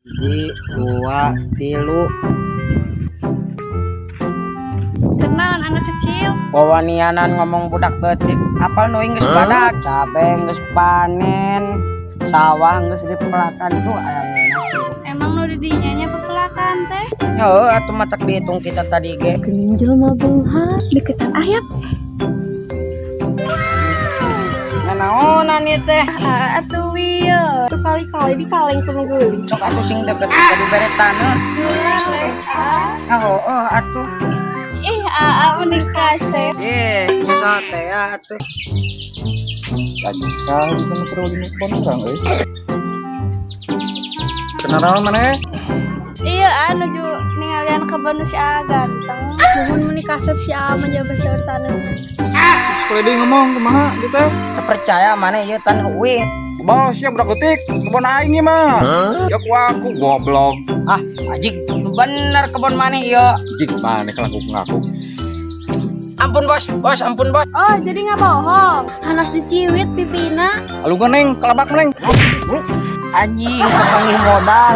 Hiji, dua, tilu. Kenalan, anak kecil. Wawanianan ngomong budak leutik. Apal nu geus badak, cabe geus panen, sawah geus dipelakan tuh aya ngeunah. Emang nu di dinya nya pepelakan teh? Heuh, atuh matak dihitung kita tadi ge. Geuning jelema beunghar, deketan ayat. Nanaonan ieu teh? Ah, atuh wieu. Tuh kali-kali di kaleng kudu geulis. Sok atuh sing deket kita dibere taneuh. Les ah. Ah, oh, atuh. Ih, aa mending kasep. Ye, nyesal teh ya atuh. Lagi saha bisa nu keur di kebon urang euy. Kenalan maneh? Iya, ah, nuju ningalian kebon nu si Aa ganteng. Muhun, meni kasep si Aa mah jabah seur taneuh. Sekali deui ngomong kumaha dieu teh? Teu percaya maneh ieu taneuh uing. Bos, sia budak leutik, kebon aing ieu mah. Ya ku aku goblok. Ah, ajig bener kebon maneh ieu. Jig maneh kalau ngaku. Ampun bos, bos, ampun bos. Oh, jadi nggak bohong. Hanas diciwit pipina. Alungan, Neng, kalabak, Neng. Anjing, kepanggih modal.